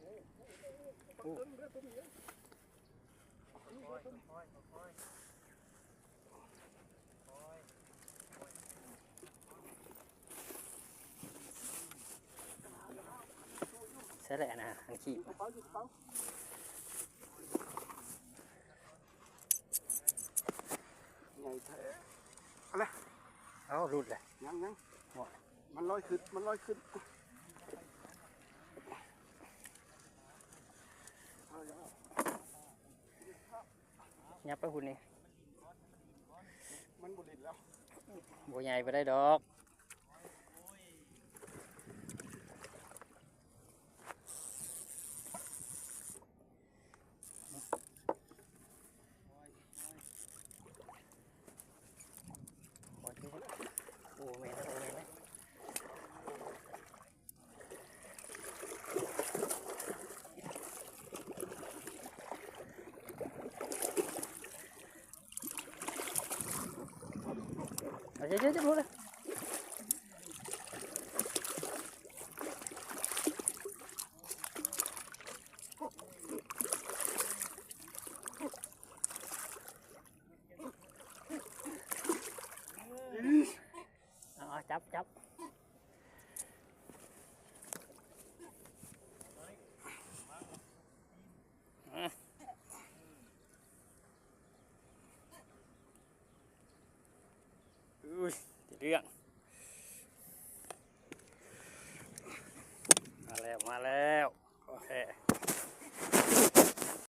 ໂອ້ ໃຊ່ແຫຼະນະ ອັນຄີບ ໃຫຍ່ແທ້ ເອົາລະ ເອົາຫຼຸດແຫຼະ ຍັງໆ ໂອ້ຍ ມັນລອຍຂຶ້ນ ມັນລອຍຂຶ້ນ ຍັບໄປພຸ້ນນີ້ ມັນບໍ່ຫຼິ້ນແລ້ວ ບໍ່ໃຫຍ່ປານໃດດອກ. ໂອ້ ແມ່ນ ໂອ້ ແມ່ນ. ເອົາ ເອົາ ເອົາ ເອົາ ເອົາ. ເອົາ ເອົາ ຈັບ ຈັບ. ອາ ອຸ້ຍ ເລື່ອງ ມາແລ້ວ ມາແລ້ວ ໂອເຄ.